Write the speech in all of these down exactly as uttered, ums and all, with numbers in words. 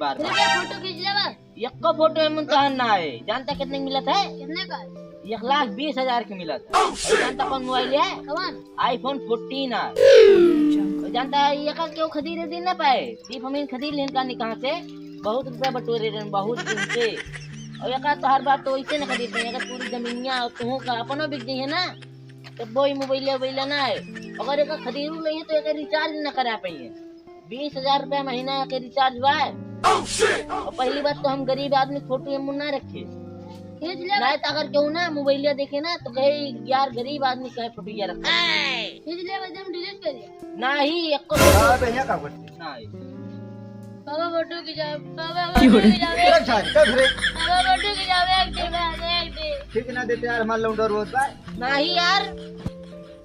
बार। तेरे फोटो खींच ले बस। यक्को फोटो एमन तोहर ना है। जानता कितने के मिलत है? कितने का है? एक लाख बीस हजार के मिलत है। और जानता कौन मोबाइल है? कौन? iPhone fourteen है। और जानता है ये का क्यों खरीदे दिन ना पाए? सिर्फ हम इन खरीद लेन का निकाह से बहुत रुपया बटोरे रहे, बहुत दिन से। और ये का तो हर बार तो वैसे ना खरीदते हैं, अगर पूरी जमीनिया और तुहों का अपनो बिक जाइए ना, तो बोई मोबाइल वोबाइल ना है। अगर एक खरीदू नहीं है तो एक रिचार्ज ना करा पाइए। बीस हजार रुपया महीना के रिचार्ज बा। और पहली बात तो हम गरीब आदमी फोटो एमन ना रखे। खींच ले। नहीं तो अगर केहू ना मोबाइलिया देखे ना तो कहे, "यार गरीब आदमी काहे फोटो ये रखा?" खींच ले, बस हम डिलीट कर दिया। नहीं, एक को का बे, यहाँ का करते? नहीं। बाबा फोटो खिंचावे, बाबा क्यों फोटो रे? खिंचावे। चल सारे, चल रे। बाबा फोटो खिंचावे, एक दी बस, एक दी। खींच ना देते यार, हमार लौंडा रोज बा। नहीं यार,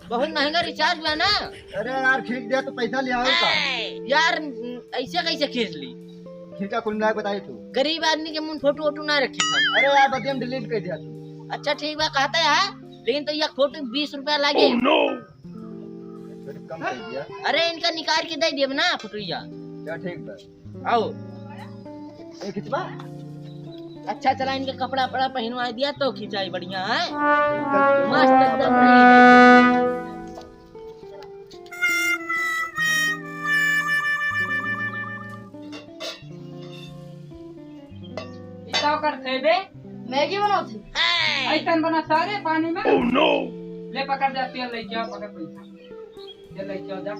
बहुत महंगा रिचार्ज बा ना। अरे यार, खींच दिया तो पैसा ले आओ का? यार, ऐसे कैसे खींच ली? खींचा कुल मिला के बताई तू। गरीब आदमी के मुन फोटो वोटो ना रखी था। अरे यार, बतिया में डिलीट कर दिया तू। अच्छा ठीक बा, कहता है, लेकिन तो ये फोटो बीस रुपया लागे। थोड़ी कम कर दिया। अरे इनका निकाल के दे दिए ना फोटोया। क्या ठीक बा? आओ। ए, खिंचवा। अच्छा चला, इनके कपड़ा वपड़ा पहनवा दिया तो खिंचाई बढ़िया है। मस्त एकदम बढ़िया। ई का करत है बे? मैगी बनावत है। ऐसन बना सारे पानी में। Oh no! ले पकड़ जा, तेल लेके आओ, पकड़ पैसा। तेल लेके आओ जा।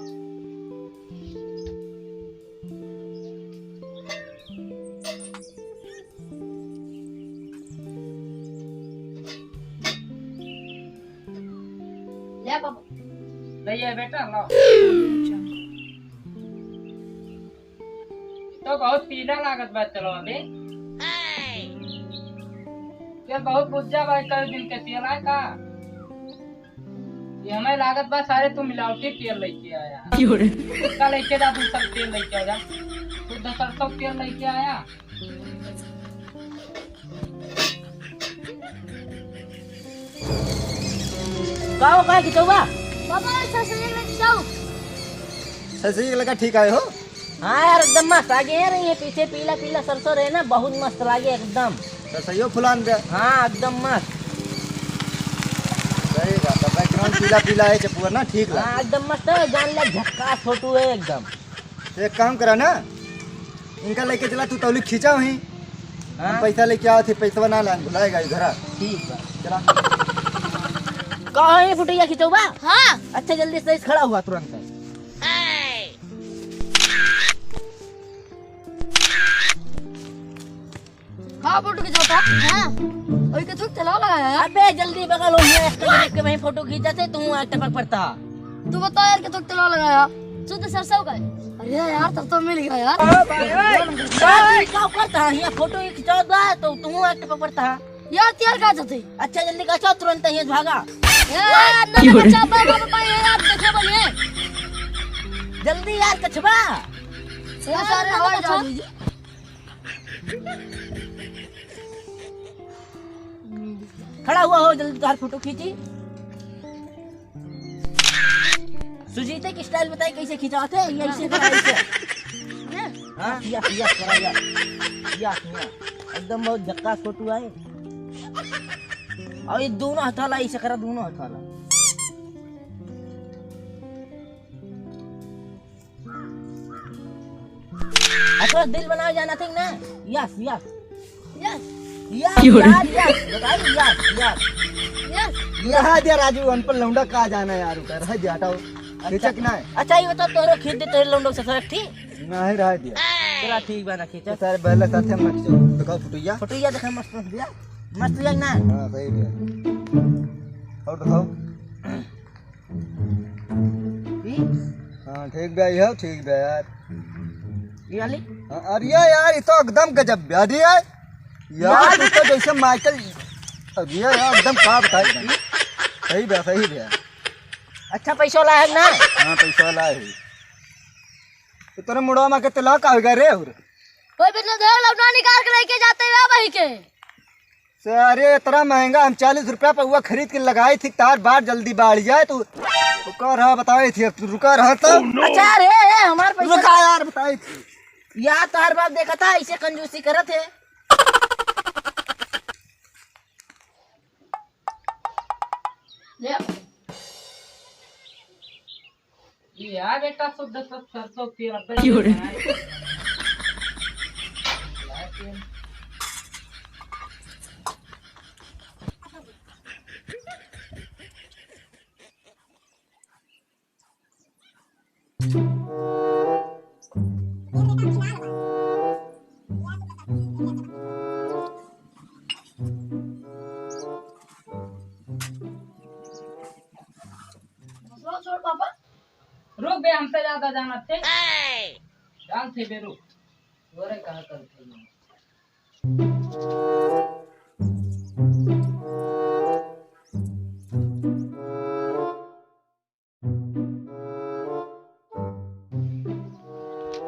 ले पापा। ले ये बेटा, लो। तो बहुत पीला लागत बा, चलो अभी। ये बहुत बुज्जा बा, कई दिन के तेल आए का? ये हमें लागत बा सारे तू मिलावटी तेल लेके आया। क्यों रे? इसका लेके जा, दूसरा तेल लेके आ जा। शुद्ध सरसों तेल लेके आया। का हो, का खिंचौबा? बाबा, अच्छा से लग जाओ। सही लगा, ठीक आए हो। हाँ यार, एकदम मस्त आगे है रही है, पीछे पीला पीला सरसों रहे ना, बहुत मस्त लागे एकदम। सरसों फुलान दे। हाँ, एकदम मस्त। सही बात है, बैकग्राउंड पीला पीला है, चपुआ ना, ठीक लगा। हाँ, एकदम मस्त है, जान ले, झक्कास फोटो है एकदम। तो एक काम करा ना, इनका लेके चला, तू तौली खींचा वहीं। हाँ? हम पैसा लेके आओ थे, पैसवा ना लान, भुलाएगा ये घरा। ठीक बा। चला। कहाँ है फुटैया खिंचौबा? हाँ। अच्छा, जल्दी से खड़ा हुआ तुरंत। हाँ, फोटो खिंचौता। हाँ। और के थोक तेलाव लगाया यार। अबे जल्दी बगल हो गया, एक तो देख के वहीं फोटो खींचा थे, तू आग टपक पड़ता। तू बता यार, के थोक तेलाव लगाया। शुद्ध सरसों का है। अरे यार, तब तो मिल गया यार। ओ भाई, ओए। का करता है? यहाँ फोटो ही खिंचावत बा, तो तू आग टपक पड़ता। यार, तेल का जते? अच्छा, जल्दी कछवा, तुरंत ही भागा। ए, अंदर का कछवा, बाबा, बाबा, ये यार, देखे बोलिए। जल्दी यार, कछवा। ये सारे हवाई जहाज। खड़ा हुआ हो, जल्दी तोहार फोटो खींची। सुजीते की स्टाइल बताई कैसे खिंचाते हैं, ये ऐसे करा, ऐसे। हाँ, या, या, करा, या। या, या। एकदम बहुत झक्कास फोटो आए। और ये दोनों हथाला ऐसे करा, दोनों हथाला। अच्छा, दिल बनावे जाना था ना? यस, यस। यस। यस, क्यों रे? यार, यस। बताइए, यस, यस। यस। रहा दिया राजू, अनपढ़ लौंडा का जाना यार, उधर रह दिया, हटाओ। अच्छा। खींचा कि ना? अच्छा, ये बताओ, तोहरो खींच दे, तोहरे लौंडो से सर, ठीक? नहीं, रह दिया। चला, ठीक बा ना, खींचा। तो सारे बैला साथे हम खींचो। दिखाओ फुटैया। फुटैया देखा, मस्त, मस्त दिया। मस्त दिया कि ना? हाँ, सही दिया। और दिखाओ। ई? हाँ, ठीक बा, ये हो, ठीक बा यार। ये वाली? हाँ, अरे यार, ये तो एकदम गजब बा, अरे यार। यार, यार। तू तो जैसे माइकल, अरे यार, एकदम का बताई। सही बा, सही बा। अच्छा, पैसा लाया है ना? हाँ, पैसा लाया है। तो तेरे मुड़वा में के तेला का होगा रे? और कोई भी तो देख लो, ना निकाल के लेके जाते हुए वही के। सारे इतना महंगा, हम चालीस रुपया पउवा खरीद के लगाई थी, तार बार जल्दी बाढ़ जाए, तू रुका रहा, बताई थी, अब तू रुका रहा तो। अच्छा रे, ए, हमार पैसा रुका यार, बताई थी। या तोहार बाप देखत है, ऐसे कंजूसी करत है। ले। या बेटा, शुद्ध शुद्ध सरसों तेल, अब क्यों रे? बनाए। छोड़ पापा। रुक बे, हमसे ज्यादा जानत थे। जानत थे बे, रुक। तोरे कहा करत थे।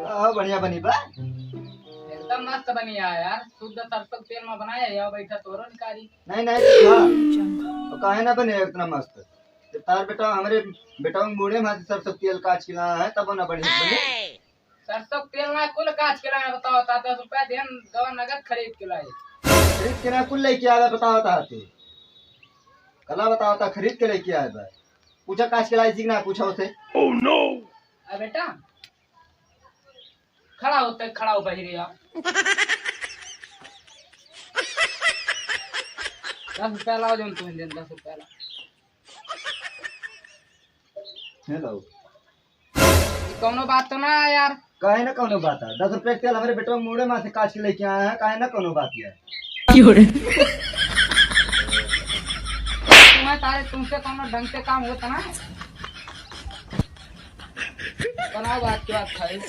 हाँ, बढ़िया बनी बा। एकदम मस्त बनी है यार, शुद्ध सरसों के तेल में बनाए है। आओ बैठा, तोरो निकारी। नहीं, नहीं, हाँ। तो काहे ना बने इतना मस्त? तो तार बेटा, हमरे बेटा के मूड़े में से सरसों के तेल काच के लाया है, तब ना बनी, बनी। सरसों के तेल ना कुल काच के लाए, बताओ ता, दस रुपया देन गवा नगद खरीद के लाए। खरीद के ना कुल लेके आवे, बताओ ता तू। कला बताओ ता, खरीद के लेके आवे बा। पूछा काच के लाई कि ना, पूछा उसे। Oh no! अरे बेटा, खड़ा होते, खड़ा हो बहिरे यार। दस रुपया लाओ, जौन तुम दिन दस रुपया लाओ। हेलो। ई कौनो बात तो ना है यार। काहे ना कौनो बात है? दस रुपया के तेल हमरे बेटवा के मूड़े में से काच के लेके आया है, काहे ना कौनो बात है? क्यों रे? तुम्हें तारे तुमसे कौनो ढंग से काम होता ना? बनाओ बात की बात खाई।